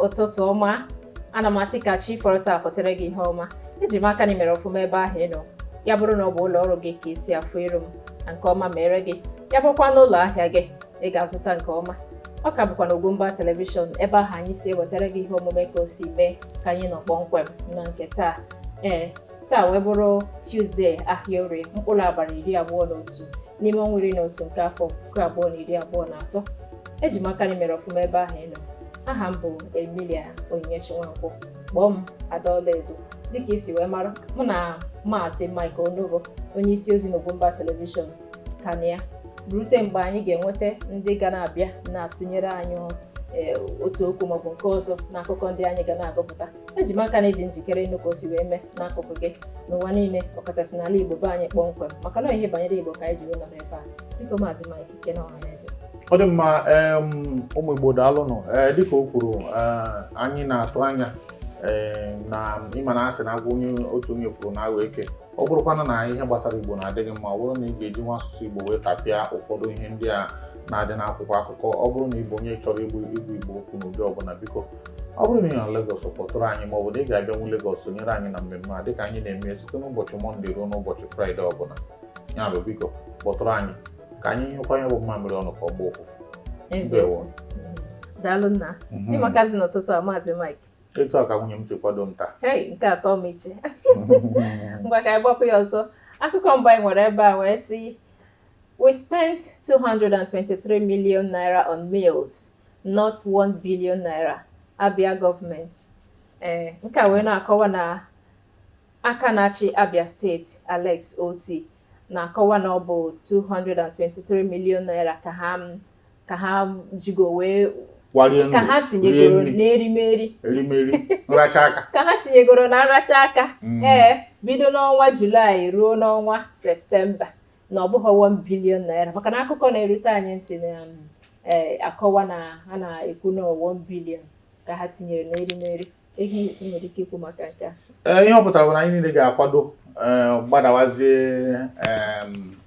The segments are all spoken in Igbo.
Ụtụtụ ọma. Ana m asị ka chi fọrọ taa fọtere gị ihe ọma. Eji m aka na ị mere ọfụma ebe ahụ ị nọ. Ya bụrụ na ọ bụ ụlọ ọrụ gị ka i si afụ iru m, na nke ọma mere gị. Ya bụrụkwa n'ụlọ ahịa gị, ị ga-azụta nke ọma. Ọ ka bụkwa na Ugwumba Television, ebe ahụ anyị si ewetara gị ihe omume Ka O Si Mee, ka anyị nọ kpọmkwem na nke taa. Ee, taa wee bụrụ Tuesday, ahịa Orie, mkpụrụ abalị 21 n'ime ọnwa 11 nke afọ 2023. Eji m aka na ị mere ọfụma ebe ahụ ị nọ. Aha m bụ Emilia Onyinyechi Nwankwọ, kpọọ m Ada Ọlaedo. Dịka i si wee mara, mụ na Maazị Mike Onovo, onye isi ozi n'Ugwumba Television, ka na ya rute mgbe anyị ga-enweta ndị ga na-abịa na-atụnyere anyị otu okwu maọbụ nke ọzọ n'akụkọ ndị anyị ga na-agụpụta. Eji m aka na ị dị njikere ịnụ ka o si wee mee n'akụkụ gị n'ụwa niile, ọkachasị n'ala Igbo be anyị kpọmkwem, maka na ihe banyere Igbo ka anyị ji wee nọrọ ebe a. Biko, Maazị Mike, kene ọha na eze. Ọ dị mma. Ụmụ Igbo, daalụnụ. Ee, dịka o kwuru, anyị na-atụ anya na ịma na asị na agwa onye otu onye furu na aghọ eke. Ọ bụrụkwana na ihe gbasara Igbo na-adịghị mma, ọ bụrụ na ị ga-eji nwa asụsụ Igbo wee tapịa ụfọdụ ihe ndị a na-adị n'akwụkwọ akụkọ, ọ bụrụ na ị bụ onye chọrọ igbu igbu Igbo okwu n'ụdị ọbụla, biko, ọ bụrụ na ị nọ na Lagos, kpọtụrụ anyị, ma ọ bụ na ị ga-abịanwu Lagos sonyere anyị na mmemme a dịka anyị na-eme site n'ụbọchị Mọnde ruo n'ụbọchị Fraịde ọbụla. Ya bụ, biko, kpọtụrụ anyị ka anyị nyụkwa ya bụ mmamịrị ọnụ ka ọ gbaa ụfụfụ. Eziokwu. Daalụ nna. Ịmakazi n'ụtụtụ a, Maazị Mike. Etu a ka nwunye m si kwado m taa. Hei, nke atọ m iche. Ngwa, ka anyị gbapụ ya ọsọ. Akụkọ mbụ anyị nwere ebe a wee sị, "We spent 223 million naira on meals, not 1 billion naira, Abia government." Ee, nke a wee na-akọwa na aka na-achị Abia Steeti, Alex Otti, na-akọwa na ọ bụ 223 million naira ka ha jigo wee kwarie ndụ ka ha rie tinyegoro nri n'erimeri. Erimeri nracha aka. Ka ha tinyegoro na nracha aka. Ee, bido n'ọnwa Julaị ruo n'ọnwa Septemba, na ọ bụghị 1 billion naira, maka na akụkọ na-erute anyị ntị na ee, akọwa na ha na-ekwu na 1 billion ka ha tinyere n'erimeri. Ihe ị nwere ike ikwu maka nke a? Ee, ihe ọ pụtara bụ na anyị niile ga-akwado, gbadawazie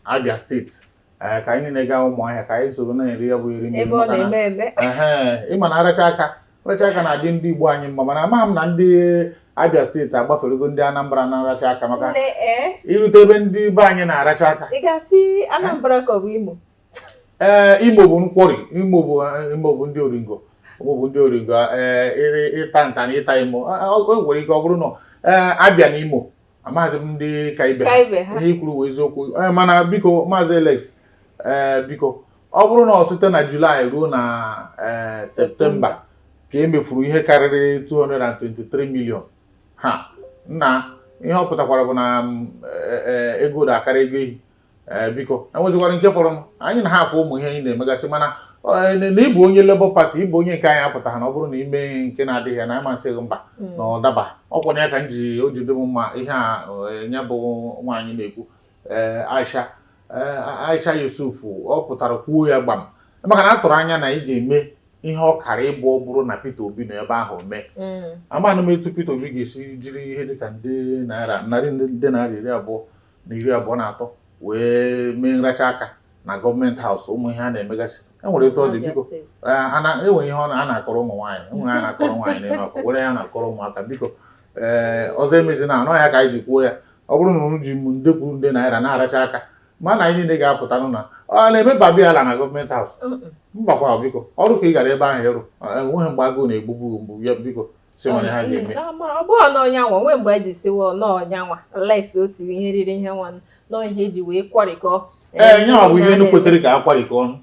Abia Steeti, ka anyị niile gaa Ụmụahịa, ka anyị soro na-eri ya bụ erimeri. Ebe ọ maka na na-eme eme. Ehe, ịma na nracha aka na-adị ndị Igbo anyị mma, mana amaghị m na ndị Abia Steeti agbaferego ndị Anambra na nracha aka, maka nne ee irute ebe ndị be anyị na-aracha aka. Ị ga-asị Anambra ka ọ bụ Imo? Ee, Imo bụ nkwọrị. Imo bụ ndị oringo. Imo bụ ndị oringo. Ee, ịta nta na ịta Imo, o nwere ike ọ bụrụ na ee, Abia na Imo, amaghịzị m ndị ka ibe ka ha. Ibe ha. Ihe i kwuru bụ eziokwu. Ee, mana biko, Maazị Alex, ee, biko, ọ bụrụ na ọ site na Julaị ruo na Septemba ka e mefuru ihe karịrị 223 million, ha nna, ihe ọ pụtakwara bụ na ego na-akarị ego ehi. Ee, biko, enwezikwara nke fọrọ anyị na ha afụ ụmụ ihe anyị na-emegasị, mana na ịbụ onye Labour Party, ịbụ onye nke anyị apụta ha na ọ bụrụ na ime nke na-adịghị ya na ama nsị gị mba na ọ daba. Ọkwa ya ka m ji o ji dị m mma ihe a. Ya bụ nwaanyị na-ekwu, ee, Aisha Yusuf, ọ pụtara kwuo ya gbam, maka na a tụrụ anya na ị ga-eme ihe ọ kara ịbụ ọ bụrụ na Peter Obi nọ ebe ahụ mee. Amanụ m etu Peter Obi ga-esi jiri ihe dịka nde naira narị nde naira 20 na 23 wee mee nracha aka na Government House, ụmụ ihe a na-emegasị. Enwere etu ọ dị. Abia Biko, Steeti. Enwere ihe a na-akọrọ ụmụ nwaanyị, enwere a na-akọrọ nwaanyị n'elu akwa, were ya na-akọrọ ụmụaka. Biko, ee, ọzọ emezina anọ ya ka anyị ji kwuo ya. Ọ bụrụ na unu ji m nde kwuru nde naira na-aracha aka, ma na anyị niile ga-apụtanụ na ọ na-eme babi ala na Government House. Mbakwa, biko, ọrụ ka ị gara ebe ahụ ịrụ, enweghị mgbe agụụ na-egbugbu mgbu ya. Biko, si nwere ha ga-eme. Ọ bụghị n'ọnyanwa onwe mgbe eji siwa n'ọnyanwa Alex Otti ihe riri ihe nwa nọ ihe eji wee kwarịkọ. Ee, nye ọ bụ ihe enu kwetere ka a kwarịkọ ọnụ.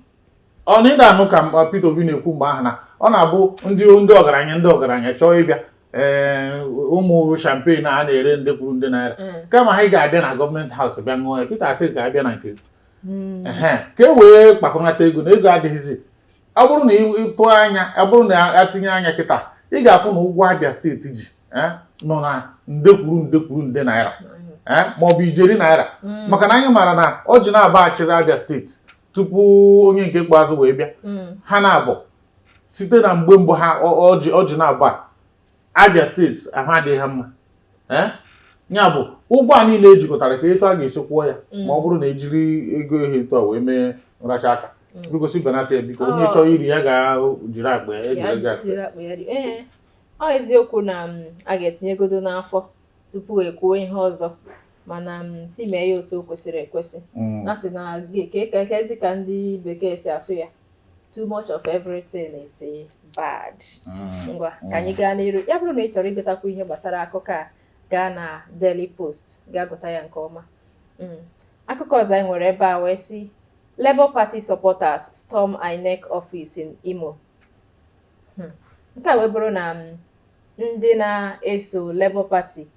Ọ na ịda anụ ka Peter Obi na-ekwu mgbe ahụ na ọ na-abụ ndị ọgaranya chọọ ịbịa, ee, ụmụ champagne a na-ere nde kwuru nde naira, kama ha ga-abịa na Government House bịa ṅụọ ya, Peter asị ka abịa na nke ehe, ka e wee kpakọnata ego na ego adịghịzi. Ọ bụrụ na ị tụọ anya, ọ bụrụ na atinye anya kịta, ị ga-afụ na ụgwọ Abia Steeti ji nọ na nde kwuru nde kwuru nde naira, ma ọ bụ ijeri naira, maka na anyị maara na ọ ji na-abaghachiri Abia Steeti tupu onye nke ikpeazụ wee bịa. Ha na-abụ site na mgbe mbụ ha ọjị na-abụ a Abia Steeti ahụ adịghị ha mma. Ee, ya bụ ụgwọ a niile ejikọtara ka etu a ga-esi kwụọ ya, ma ọ bụrụ na ejiri ego ihe etu a wee mee nracha aka. Biko si benata ya, biko. Onye Ọ. chọrọ iri ya ga-jiri akpa ya, ejiri Ya ego akpa. Jiri akpa ya rie. Ee, ọ eziokwu na a ga-etinyegodo n'afọ tupu ekwuo ihe ọzọ, mana si mee ya otu o kwesịrị ekwesị. Na sị na ka ka ndị bekee si asụ ya, too much of everything is bad. Ngwa, ka anyị gaa n'iru. Ya bụrụ na ị chọrọ ịgụtakwu ihe gbasara akụkọ a, gaa na Daily Post gaa gụta ya nke ọma. Akụkọ ọzọ anyị nwere ebe a wee sị, Labour Party supporters storm INEC office in Imo. Nke a wee bụrụ na ndị na-eso Labour Party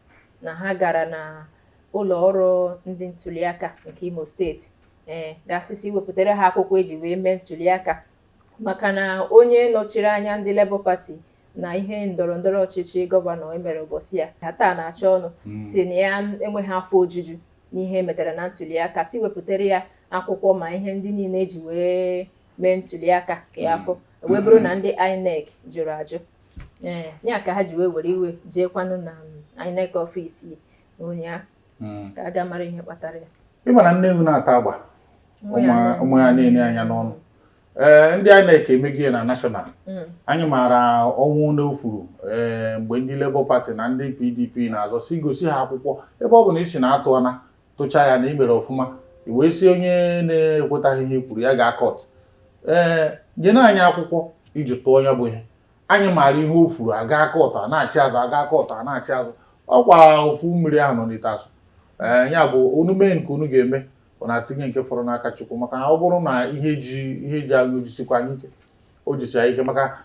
na ha gara na ụlọ ọrụ ndị ntuliaka nke Imo Steeti, ee, ga-asịsị wepụtara ha akwụkwọ eji wee mee ntuliaka, maka na onye nọchiri anya ndị Labour Party na ihe ndọrọ ndọrọ ọchịchị gọvanọ emere ụbọchị ya ha taa na-achọ ọnụ si na ya enweghị afọ ojuju n'ihe emetere na ntuliaka, si wepụtara ya akwụkwọ ma ihe ndị niile eji wee mee ntuliaka ka ya afọ. Wee bụrụ na ndị INEC jụrụ ajụ, ee, ya ka ha ji wee were iwe jeekwanụ na INEC office ụnyaahụ ka a ga mara ihe kpatara ya. Ịma na nne ewu na-ata agba, ụmụ ya na-enye anya n'ọnụ. Ee, ndị INEC emego ya na national. Anyị maara ọnwụ n'ofuru, ee, mgbe ndị Labour Party na ndị PDP na-azọ, si gosi ha akwụkwọ. Ebe ọ bụ na isi na-atụana tụcha ya na ị mere ọfụma, i wee si onye na-ekwetaghị ihe i kwuru ya gaa court. Ee, nye anyị akwụkwọ iji tụọ ya bụ ihe. Anyị maara ihe o furu, aga court a na-achị azụ, aga court a na-achị azụ. Ọkwa ofu mmiri ahụ nọ n'ite azụ. Ee, ya bụ unu mee nke unu ga-eme, ọ na-atinye nke fọrọ n'aka Chukwu, maka na ọ bụrụ na ihe ji anyị ojisikwa anyị ike, o jicha ike, maka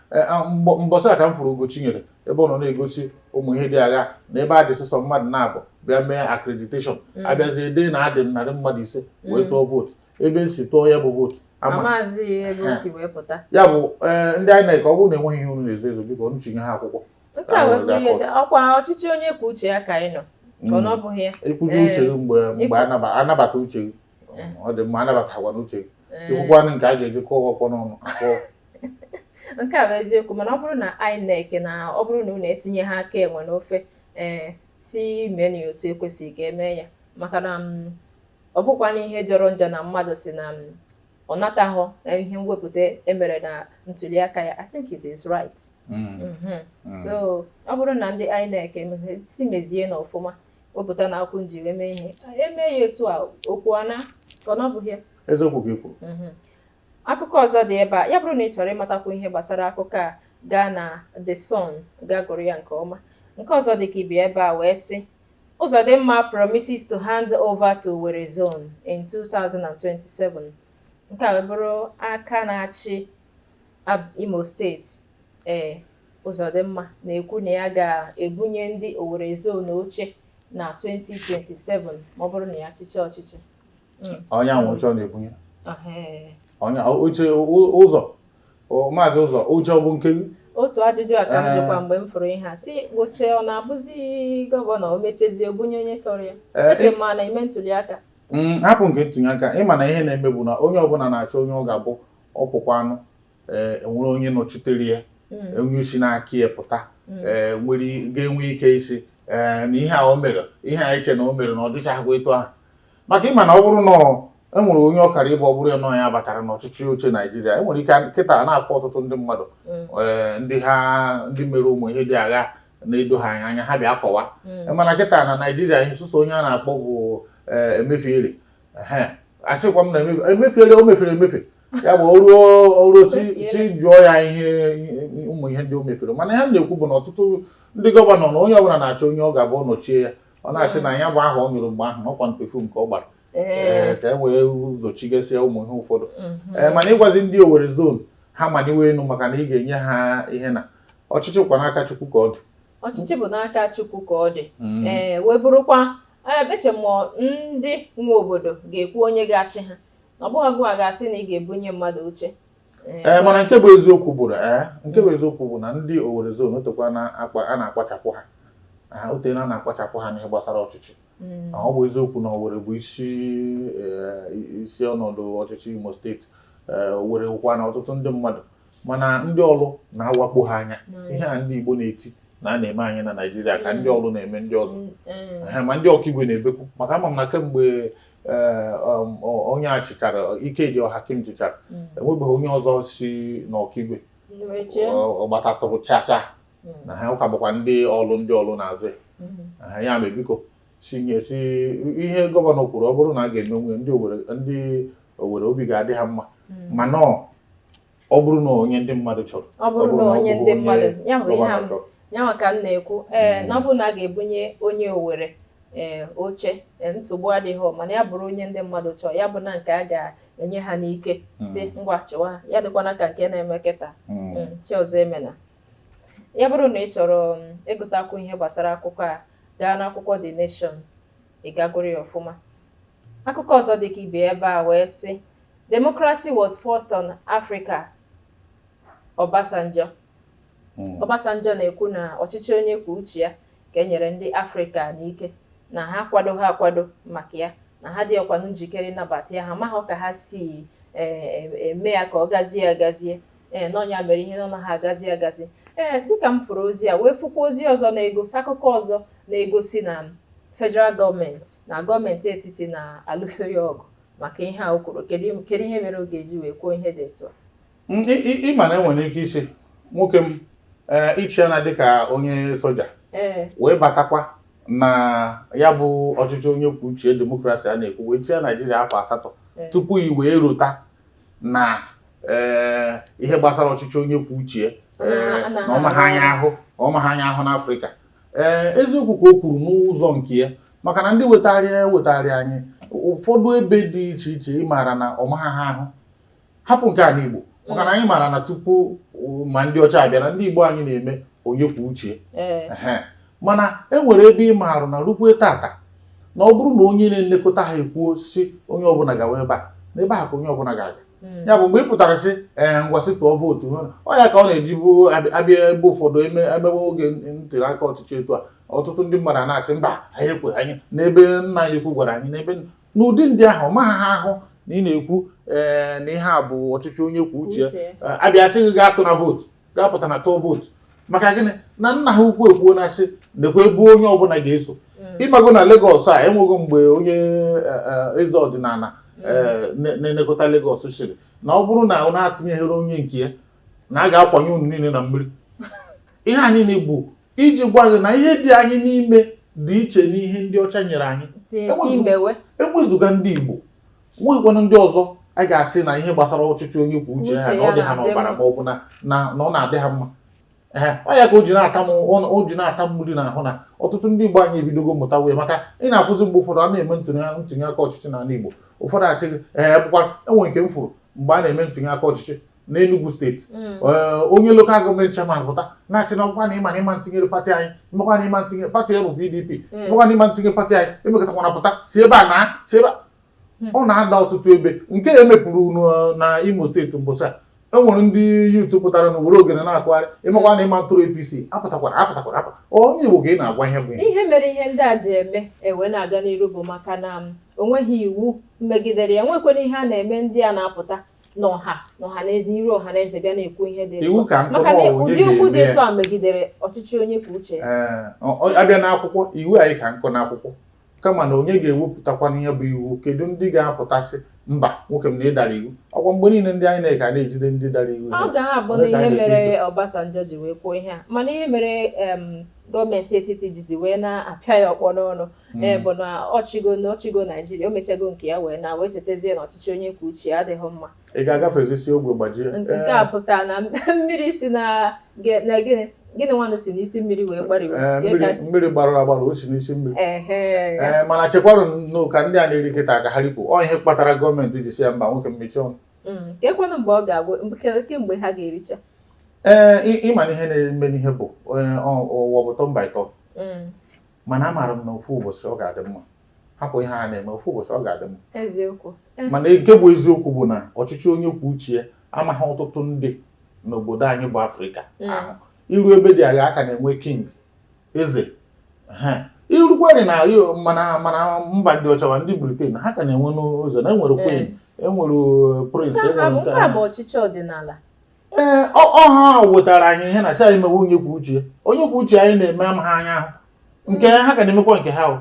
mbọsị a ka m fụrụ Ugochinyere ebe ọ nọ na-egosi ụmụ ihe dị agha na ebe a dị sọsọ mmadụ na-abụ bịa mee accreditation, abịazie dee na adị 500 wee tụọ vootu. Ebe esi tụọ ya bụ vootu ama. Amazi ebe o si wee pụta. Ya bụ, ee, ndị INEC, ọ bụrụ na enweghị ihe unu na-ezo ezo, biko unu chinye ha akwụkwọ. Nke a wee bụrụ ihe ọkwa ọchịchị onye kwuo uche ya ka anyị nọ, ka ọ na ọ bụghị ya. Ikwuju uche gị mgbe anabata uche gị, ọ dị mma. Anabatakwana uche gị, ikwukwanụ nke a ga-eji kụọ ọkpọ n'ọnụ akụọ. Nke a bụ eziokwu, mana ọ bụrụ na INEC na ọ bụrụ na unu etinye ha aka enwe n'ofe, ee, si mee na ya otu ekwesịghị ka emee ya, maka na ọ bụkwana ihe jọrọ njọ na mmadụ si na ọ natahụ na ihe mwepụta emere na ntuliaka ya. I think it is right. So ọ bụrụ na ndị INEC si mezie na ọfụma, wepụta na akwụkwọ nji wee mee ihe, eme ya etu a, okwu ana ka ọ na ọ bụghị ya. Eziokwu ka i kwuru. Akụkọ ọzọ dị ebe a, ya bụrụ na ị chọrọ ịmatakwu ihe gbasara akụkọ a, gaa na The Sun gaa gụrụ ya nke ọma. Nke ọzọ dị ka ibi ebe a wee sị, Uzodimma promises to hand over to Owerri Zone in 2027. Nke a wee bụrụ aka na-achị Imo Steeti, ee, Uzodimma na-ekwu na ya ga-ebunye ndị Owerri Zone oche na 2027 ma ọ bụrụ na ya chịchị ọchịchị. Onye ahụ oche ọ na-ebunye onye oche ụzọ, maazị ụzọ oche ọ bụ nke gị? Otu ajụjụ a ka m jụkwa mgbe m fụrụ ihe a, si oche ọ na-abụzi gọvanọ o mechezie bunye onye sọrọ ya? Eche m ma na-eme ntuli aka. Hapụ nke ntụnye aka. Ịma na ihe na-eme bụ na onye ọbụla na-achọ onye ọ ga-abụ ọpụkwa anụ, ee, enwere onye nọchitere ya, onye isi n'aka ya pụta, ee, nwere ga-enwe ike isi, ee, na ihe a o mere, ihe a eche na o mere na ọ dịchaghịkwa etu ahụ, maka ịma na ọ bụrụ na e nwere onye ọkara ịbụ, ọ bụrụ ya na ya batara n'ọchịchị oche Naijiria, e nwere ike kịta a na-akpọ ọtụtụ ndị mmadụ, ee, ndị ha ndị mere ụmụ ihe dị agha na-edo ha anya, ha bịa kọwa. Mana kịta na Naijiria, ihe sụsọ onye a na-akpọ bụ, ee, Emefiele. Ehe, asịkwa m na Emefiele o mefere emefe, ya bụ o ruo o ruo chi jụọ ya ihe ụmụ ihe ndị o mefere. Mana ihe m na-ekwu bụ na ọtụtụ ndị gọvanọ na onye ọbụla na-achọ onye ọ ga-abụ nọchie ya, ọ na-asị na ya bụ aha ọ nyụrụ mgbe ahụ na ọkwa perfume ka ọ gbara, ee, ka e wee zochigasịa ụmụ ihe ụfọdụ. Ee, mana ịgwazi ndị Owerri Zone ha maniwe enu maka na ị ga-enye ha ihe na ọchịchị kwa n'aka Chukwu ka ọ dị. Ọchịchị bụ n'aka Chukwu ka ọ dị. Ee, wee bụrụkwa eche m ndị nwe obodo ga-ekwu onye ga-achị ha, ọ bụghị gụwa ga-asị na ị ga-ebunye mmadụ oche. Ee, mana nke bụ eziokwu bụ na, ee, nke bụ eziokwu bụ na ndị Owerri Zone otekwa na akpa a na-akpachapụ ha, ha otena a na-akpachapụ ha n'ihe gbasara ọchịchị. Ọ bụ eziokwu na Owerri bụ isi ọnọdụ ọchịchị Imo Steeti, Owerri wụkwa na ọtụtụ ndị mmadụ, mana ndị ọlụ na-awakpo ha anya. Ihe a ndị Igbo na-eti na a na-eme anyị na Naịjirịa ka ndị ọlụ na-eme ndị ọzọ. Ma ndị ọkaigwe na-ebekwu, maka ama m na kemgbe onye a chịchara, Ikedi Ohakim chịchara, enwebeghị onye ọzọ si n'Ọkigwe ọ gbatatụrụ chacha na ha ụka bụkwa ndị ọlụ ndị ọlụ na-azụ ya. Ya mere biko si nye si ihe gọvanọ kwuru, ọ bụrụ na a ga-emenwu ndị Owerri, ndị Owerri obi ga-adị ha mma, mana ọ bụrụ na onye ndị mmadụ chọrọ. Ọ bụrụ na onye ọ ndị bụghị mmadụ ya bụ ihe gọvanọ a chọrọ. Ya nwa ka m na-ekwu, ee, na ọ bụrụ na a ga-ebunye onye Owerri ee oche, nsogbu adịghị, mana ya bụrụ onye ndị mmadụ chọrọ, ya bụ na nke a ga-enye ha n'ike si ngwa chọwa ya, dịkwana ka nke na-eme kịta. Si ọzọ emena ya. Bụrụ na ị chọrọ ịgụtakwu ihe gbasara akụkọ a, gaa n'akwụkwọ The Nation, ị gagoro ya ọfụma. Akụkọ ọzọ dị ka ibe ebe a wee sị, "Democracy was forced on Africa," Obasanjo. Obasanjo na-ekwu na ọchịchị onye kwuo uche ya ka e nyere ndị Afrịka n'ike, na ha akwadoghị akwado maka ya, na ha dịghịkwanụ njikere ịnabata ya, ha amaghị ka ha si eme ya ka ọ gazie agazie. Ee, n'ọnya mere ihe nọ na ha agazi agazi. Ee, dịka m fụrụ ozi a wee fụkwa ozi ọzọ na-egosi, akụkọ ọzọ na-egosi na federal gọọmenti na gọọmenti etiti na-alụso ya ọgụ maka ihe a o kwuru. Kedu ihe mere ọ ga-eji wee kwuo ihe dị etu a? Ịma na enwere ike isi nwoke m, ee, ịchị na dịka onye soja wee batakwa na ya bụ ọchịchị onye kwuo uche, democracy a na-ekwu, wee chịa Naijiria afọ 8 tupu i wee rota na ee ihe gbasara ọchịchị onye kwuo uche, ee, na ọma ha anya ahụ, ọma ha anya ahụ n'Afrịka. Ee, eziokwu ka o kwuru n'ụzọ nke ya, maka na ndị wetarịa wetarịa anyị ụfọdụ ebe dị iche iche, ị maara na ọma ha ahụ. Hapụ nke a n'Igbo, maka na anyị maara na tupu ma ndị ọcha abịa, na ndị Igbo anyị na-eme onye kwuo uche. Ehe. Mana e nwere ebe ị maara na rukwe tata, na ọ bụrụ na onye na-elekọta ha ekwuo si onye ọbụla gawa ebe a, na ebe a ka onye ọbụla ga-aga. Ya bụ mgbe ị pụtara sị ee, ngwa, sị tụọ vootu, ọ ya ka ọ na-ejibu abịa ebe ụfọdụ eme emewe oge ntuli aka ọchịchị etu a, ọtụtụ ndị mmadụ a na-asị mba, anyị ekwe anyị n'ebe nna anyị ukwu gwara anyị n'ebe n'ụdị ndị ahụ ọ maghị ha ahụ na ị na-ekwu ee na ihe a bụ ọchịchị onye kwuo uche ya. Uche. Abịa sị gị gaa tụ na vootu, gaa pụta na tụọ vootu, maka gịnị? Na nna ha ukwu ekwuo na sị nekwa ebe onye ọbụla ga-eso. Ịmago na Lagos a enwego mgbe onye eze ọdịnala na-elekọta Lagos sịrị na ọ bụrụ na ọ na-atinyeghịrị onye nke ya, na a ga-akwanye unu niile na mmiri. Ihe a niile bụ iji gwa gị na ihe dị anyị n'ime dị iche n'ihe ndị ọcha nyere anyị. Si esi mewe. Enwezuga ndị Igbo, nweghịkwanụ ndị ọzọ a ga-asị na ihe gbasara ọchịchị onye kwuo uche ya Uche na ọ ya dị ha na-adị n'ọbara mma. ma ọ bụ na na ọ na-adị ha mma. Ee, ọ ya ka o ji na-ata m, o ji na-ata m mmiri n'ahụ na ọtụtụ ndị Igbo anyị ebidogo mụta wee, maka ị na-afụzi mgbe ụfọdụ a na-eme ntụnye aka ọchịchị n'ala Igbo, ụfọdụ asị gị ee, bụkwa enwe nke m fụrụ mgbe a na-eme ntụnye aka ọchịchị n'Enugu steeti. Ee, onye local government chairman pụta na-asị na ọkwa na ịma na ịma ntinyere pati anyị, mmekwa na ịma ntinye pati ya bụ PDP, mmekwa na ịma ntinye pati anyị, emekọtakwana pụta si ebe a na si ebe a. Ọ na-ada ọtụtụ ebe nke a emepụrụ na Imo steeti mbọsị a, e nwere ndị youth pụtara na were ogene na-akụgharị ịmakwa na ịma ntụrụ APC, apụtakwara apụtakwara apụta. Onye Igbo ka ị na-agwa ihe bụ ihe. Ihe mere ihe ndị a ji eme ewe na-aga n'iru bụ maka na o nweghị iwu megidere ya, nwekwana ihe a na-eme ndị a na-apụta n'ọha n'ọha na n'iru ọha na eze bịa na-ekwu ihe dị etu Iwu a. ka nkụ Maka na ma onye ụdị okwu dị ga-eme etu a megidere ọchịchị onye kwuo uche ya. Ee, abịa n'akwụkwọ iwu anyị ka nkụ n'akwụkwọ, kama na onye ga-ewepụtakwa n'ihe bụ iwu, kedu ndị ga-apụtasị mba nwoke m na ịdara iwu ọkwa mgbe niile ndị anyị na-eke a na-ejide ndị dara iwu. Ọ ga-abụ na Onye ka ihe a ga-ekpe mere ikpe? Obasanjo ji wee kwuo ihe a, mana ihe mere gọọmenti etiti jizi wee na-apịa ya ọkpọ n'ọnụ ee bụ na ọchịgo na ọchịgo Naijiria, o mechago nke ya wee na wee chetazie na ọchịchị onye kwuo uche ya adịghị mma. Ị ga-agafezisi ogwe gbajie. Nke a pụtara na mmiri si na na gịnị gịnị nwanụ si n'isi mmiri wee gbariwe. Ee, mmiri gbarụrụ agbarụ, o si n'isi mmiri. Ehe. Ee, mana chekwarụ nnọọ ka ndị a na-eri kịta ka ha ripụ. Ọ ihe kpatara gọọmenti ji si ya mba, nwoke, mechie ọnụ. Kekwanụ mgbe ọ ga-agwụ, kemgbe ha ga-ericha? Ee, ịma na ihe na-eme n'ihe bụ ụwa bụ turn by turn. Mana amaara m na ofu ụbọchị ọ ga-adị mma. Hapụ ihe a na-eme, ofu ụbọchị ọ ga-adị mma. Eziokwu. Mana nke bụ eziokwu bụ na ọchịchị onye kwuo uche ya amaghị ọtụtụ ndị n'obodo anyị bụ Afrịka ahụ. Iru ebe dị agha aka na-enwe king, eze. Ehe. Irukwere na mana mba ndị ọcha ma ndị Britain, ha ka na-enwe n'ụzọ na enwere queen, enwere prince. Nke a enwere bụ nke nke a bụ ọchịchị ọdịnala. Ee, ọ ha wetara anyị ihe na sị anyị mewe onye kwuo uche ya. Onye kwuo uche anyị na-eme amaghị anya ahụ nke ha ka na-emekwa nke ha o.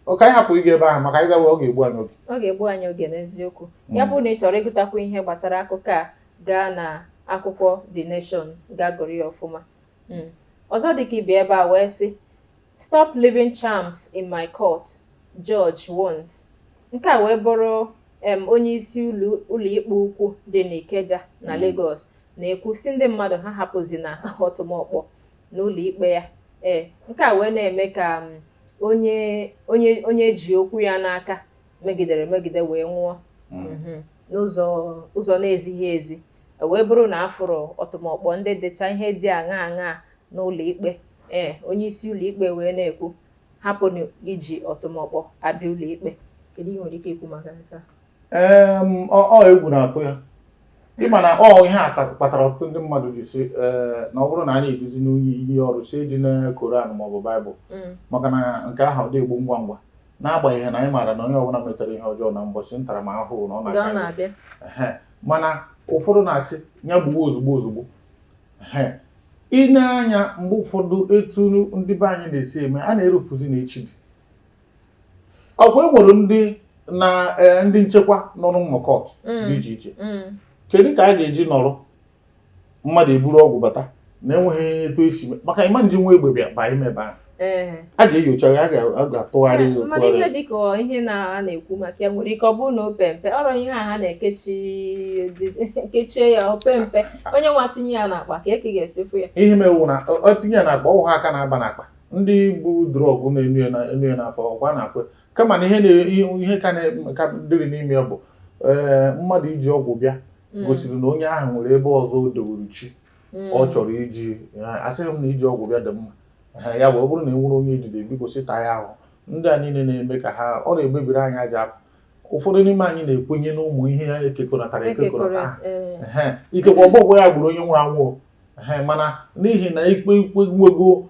Ọ ka anyị hapụ ịga ebe ahụ, maka anyị gawa, ọ ga-egbu anyị oge. Ọ ga-egbu anyị oge n'eziokwu. Ya bụrụ na ị chọrọ ịgụtakwu ihe gbasara akụkọ a, gaa na akwụkwọ The Nation, gaa gụrụ ya ọfụma. Ọzọ dịka ibi ebe a wee sị, "Stop leaving charms in my court, Judge warns." Nke a wee bụrụ onye isi ụlọ ikpe ukwu dị n'Ikeja na Lagos na-ekwu si ndị mmadụ ha hapụzi na ọtụmọkpọ n'ụlọ ikpe ya. Ee, nke a wee na-eme ka onye ji okwu ya n'aka megidere megide wee nwụọ n'ụzọ ụzọ na-ezighị ezi, wee bụrụ na afụrụ ọtụmọkpọ ndị dịcha ihe dị aṅa aṅa n'ụlọ ikpe. Ee, onye isi ụlọ ikpe wee na-ekwu hapụnụ iji ọtụmọkpọ abịa ụlọ ikpe. Kedu ihe nwere ike ikwu maka nke a? Ọ egwu na-atụ ya. Ịma na ọ ihe a kpatara ọtụtụ ndị mmadụ ji si na ọ bụrụ na a na-eduzi n'onye iyi ọrụ, si eji na Koran maọbụ Baịbụl, maka na nke ahụ ọ dị-egbu ngwa ngwa, n'agbanyeghị na anyị maara na onye ọbụla metere ihe ọjọọ na mbọchị ntaramahụhụ na ọ Nga ọ na-aka na-abịa. Ehe. Mana ụfọdụ na-asị ya gbuwe ozugbo ozugbo. Ehe. Ị na-anya mgbe ụfọdụ etu ndị be anyị na-esi eme, a na-erufuzi na echi dị ọkwa. E nwere ndị na ndị nchekwa nọ n'ụlọ court dị iche iche. Kedu ka a ga-eji nọrọ mmadụ eburu ọgwụ bata na enweghị etu esi maka ịma nji nwa egbe bịa baa ime ebe ahụ? A ga-enyocha ya, a ga-atụgharị ya. Mana ụtụgharị ihe ya. Dịka ihe na a na-ekwu maka ya nwere ike ọ bụrụ na o pe mpe, ọrụ ihe a ha na-ekechi kechie ya, o pe mpe, onye nwa tinye ya n'akpa ka eke ga-esikwu ya. Ihe mewu na ọ tinye ya n'akpa, ọwụ ha aka na-aba n'akpa ndị bụ drug na-enu ya enu ya n'afọ ọkwa na-afọ, kama na ihe ka dịrị n'ime ya bụ mmadụ iji ọgwụ bịa gosiri na onye ahụ nwere ebe ọzọ o dowere chi ọ chọrọ iji. Asịghị m na iji ọgwụ bịa dị mma. Ya bụ, ọ bụrụ na e nwere onye ejide, biko sị taa ya ahụ. Ndị a niile na-eme ka ha ọ na-emebiri anyị aja afọ. Ụfọdụ n'ime anyị na-ekwenye n'ụmụ ihe ya ekekọnatara Ekekọrọ. ekekọnata ahụ. Ee. Ehe, ikekwe ọgbọgwọ ya gburu onye nwụrụ anwụ o. Ehe, mana n'ihi na ikpe ikpe nwego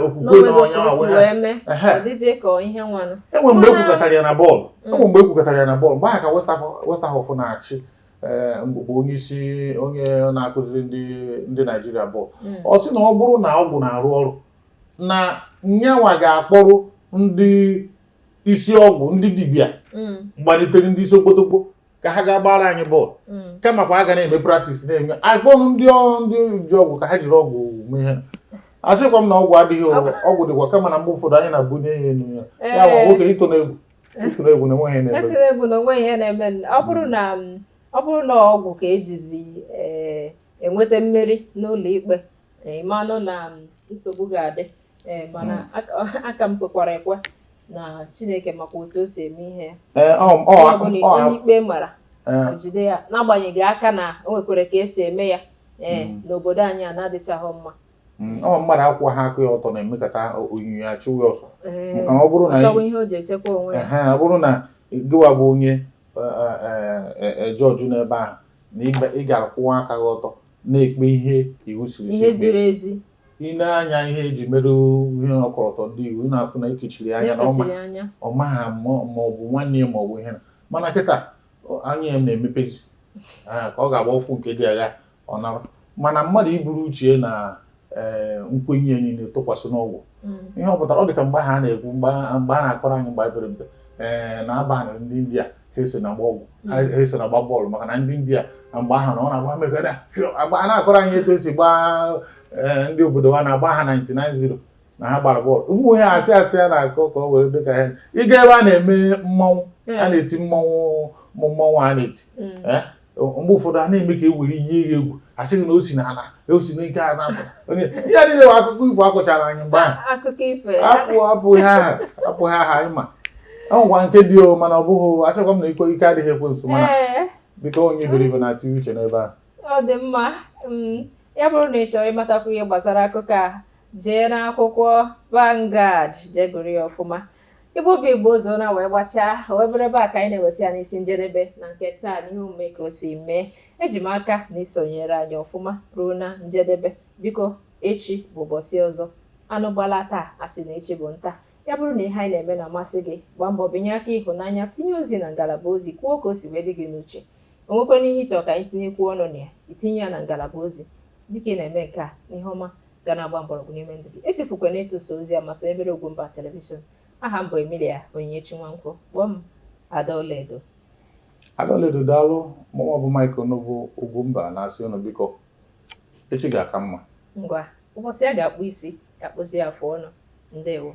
okwukwe na n'onwego ọnya ka o si onwe ha wee mee, Ehe. ọ dịzie ka ihe nwanụ. Enwe mgbe ekwukọtara ya na bọọlụ. Enwe mgbe ekwukọtara ya na bọọlụ, mgbe ahụ ka Westerhof na-achị, bụ onye isi, onye na-akụziri ndị Naijiria bọọlụ. Ọ sị na ọ bụrụ na ọgwụ na-arụ ọrụ, na nyanwa ga-akpọrọ ndị isi ọgwụ, ndị dibịa gbalitere ndị isi okpotokpo ka ha gaa gbara anyị bọọlụ, kamakwa a ga na-eme practice, na-eme akpọrọ ndị ji ọgwụ ka ha jiri ọgwụ mee ihe. A sịkwa m na ọgwụ adịghị o, ọgwụ dịkwa, kama na mgbe ụfọdụ anyị na-abunye ya elu ya. Ya bụ nwoke ịtụ n'egwu, ịtụ n'egwu na enweghị na-eme. Etinye egwu na onwe ihe na-eme. Ọ bụrụ na ọgwụ ka ejizi enweta mmeri n'ụlọ ikpe, ịmanụ na nsogbu ga-adị. Ee, mana aka m kwekwara ekwe na Chineke makwa otu o si eme ihe ya. Ee, ọ Onye ọ ọbụla ọ onye ikpe mara, ee o jide ya, n'agbanyeghị aka na o nwekwara ka esi eme ya ee n'obodo anyị a na-adịchaghị mma. Ọ mmadụ akwụ ha aka ya ọtọ na-emekọta onyinyo achụwa ya ọsọ, maka na ọ bụrụ na ọ chọwa ihe o ji echekwa onwe ya. Ehe, ọ bụrụ na gịwa bụ onye jọjụ n'ebe ahụ na ị gara kwụwa aka gị ọtọ na-ekpe ihe iwu siri ihe si kpee, ziri ezi. Ị na-anya ihe eji merụ ihe ọkọlọtọ ndị iwu, ị na-afụ na ekechiri anya na ọma ekechiri anya. Ọ maha ma ọ bụ nwanne ya ma ọ bụ ihe na, mana kịta anya ya na-emepezi. Ah, ka ọ ga-agba ụfụ nke dị agha ọ nara, mana mmadụ iburu uche na nkwenye ya niile tụkwasị n'ọgwụ, ihe ọ pụtara, ọ dị ka mgbe ahụ a na-ekwu, mgbe a na-akọrọ anyị mgbe anyị pere mpe, ee, na-abanịrị ndị India ha eso na agba ọgwụ, ha eso na agba bọọlụ, maka na ndị India na mgbe ahụ na ọ na-agba mekada fịọ agba. A na-akọrọ anyị etu esi gbaa, ee, ndị obodo ha na-agba ha 99-0 na ha gbara bọọlụ. Ụmụ ihe asị asị a na-akọ ka ọ were dị ka ha ịga ebe a na-eme mmọnwụ, a na-eti mmọnwụ, ụmụ mmọnwụ a na-eti. Ee, mgbe ụfọdụ a na-eme ka e were ihe egwu egwu, asị gị na o si n'ala, o si n'ike a na-apụta. Onye ihe a niile bụ akụkọ ifo akọchara anyị mgbe ahụ. Akụkọ ifo. Apụ apụ ihe aha, apụ ihe aha anyị ma enwekwa nke dị o, mana ọ bụghị. Asịkwa m na ike ike adịghị ekwensu, mana biko, onye iberibe na-atụ uche n'ebe ahụ. Ọ dị mma. Ya bụrụ na ị chọrọ ịmatakwu ihe gbasara akụkọ a, jee n'akwụkwọ Vanguard, jee gụrụ ya ọfụma. Igbo bụ Igbo, ụzọ na wee gbachaa, o wee bụrụ ebe a ka anyị na-eweta ya n'isi njedebe na nke taa n'ihe omume ka o si mee. Eji m aka na isonyere anyị ọfụma ruo na njedebe. Biko, echi bụ ụbọchị ọzọ. Anụ gbala taa, asị na echi bụ nta. Ya bụrụ na ihe anyị na-eme na-amasị gị, gbaa mbọ binye aka ịhụnanya, tinye ozi na ngalaba ozi, kwuo ka o si wee dị gị n'uche. O nwekwana ihe ịchọ ka anyị tinyekwuo ọnụ na ya, itinye ya na ngalaba ozi. Dịka ị na-eme nke a, ihe ọma ga na-agba mgbọrọgwụ n'ime ndụ gị. Echefukwana ịtụsa ozi a ma sonyebere Ugwumba Television. Aha m bụ Emilia Onyinyechi Nwankwọ. Kpọọ m Ada Ọlaedo. Ada Ọlaedo, daalụ. Mụnwa bụ Mike Onugbu Ugwumba na-asị unu biko, echi ga-aka mma. Ngwa, ụbọchị a ga-akpụ isi ga-akpụzi afụ ọnụ. Ndewo.